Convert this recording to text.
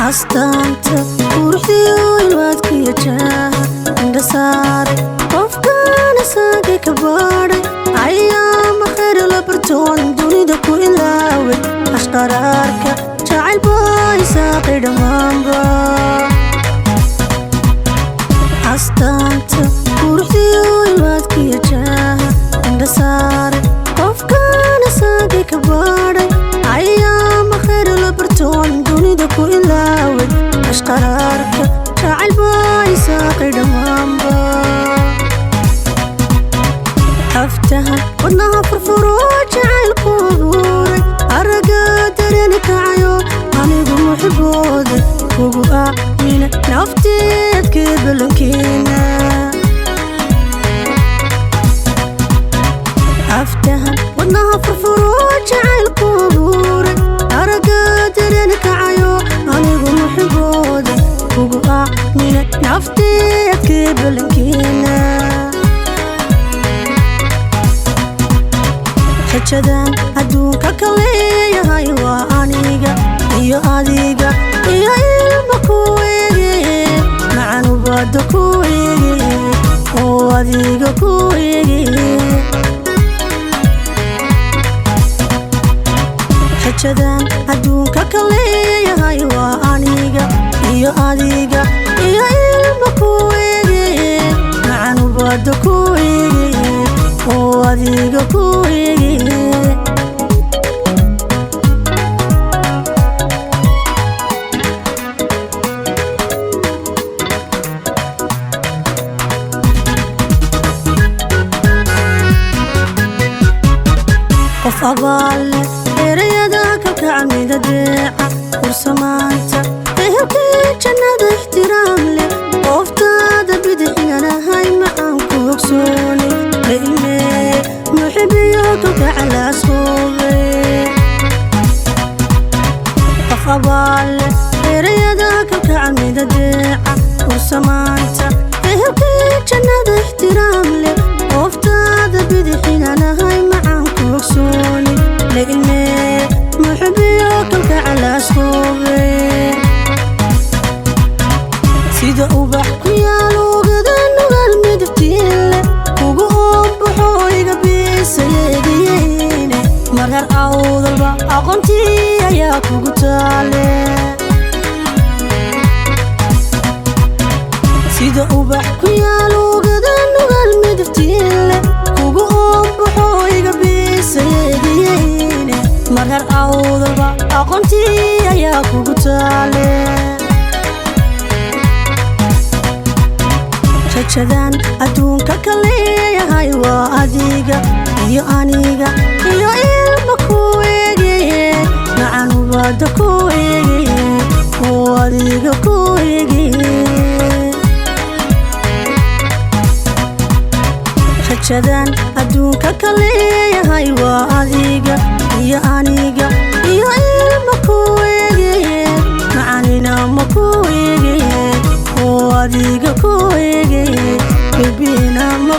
Astaanta quruxdiyo ilwaadkiyo jaaha indha saaray qofkaan isaagay ka baadhay ayaama khayr la bartoon dunida ku ilaaway ashqaraarka jacayl baa isaaqay dhammaanba. Astaanta quruxdiyo ilwaadkiyo jaaha indha saaray qofkaan isaagay ka baadhay ayaama khayr la bartoon dunida ku ilaaway ashqaraarka jacayl baa isaaqay dhammaanba. Aftahan wadnaha furfuro jacaylku abuuray aragga dareeni kacayo anigu muxibooday kugu aamina nafteedkii balankiina. Aftahan wadnaha furfuro jacaylku abuuray aragga dareeni kacayo anigu muxibooday kugu aamina nafteedkii balankiina. Rajadan adduunka ka leeyahay waa aniga iyo adiga iyo ilma ku eege macanubada ku eege oo adiga ku eege. Rajadan adduunka ka leeyahay waa aniga iyo adiga iyo ilma ku eege macanubada ku eege oo adiga ku eege. Qof abaale erayada kalkacal midadeeca fursamaanta ehelkii jannada ixtiraam leh qoftaada bidixinanahay macaan ku ogsooni la ilmeeye muxibiyo kalkacal asqoobe. Qof abaale erayada kalkacal midadeeca fursamaanta ehelkii jannada ixtiraam leh qoftaada bidixinanahay macaan ku ogsooni la ilmeeye muxibiyo kalkacal asqoobe. Sida ubax ku yaal oogada nugaal midabtiin leh kugu oombaxo iga biisayeegiyeyne marhar awdalba aqoontii ayaa kugu taale. Sida ubax ku yaal oogada nugaal midabtiin leh kugu oombaxo iga biisayeegiyeyne marhar awdalba aqoontii ayaa kugu taale. Rajadan adduunka ka leeyahay waa adiga iyo aniga iyo ilma ku eege macanubada ku eege oo adiga ku eege. Rajadan adduunka ka leeyahay waa adiga iyo aniga iyo ilma ku eege macanina ma ku eege oo adiga ku eege bebina ma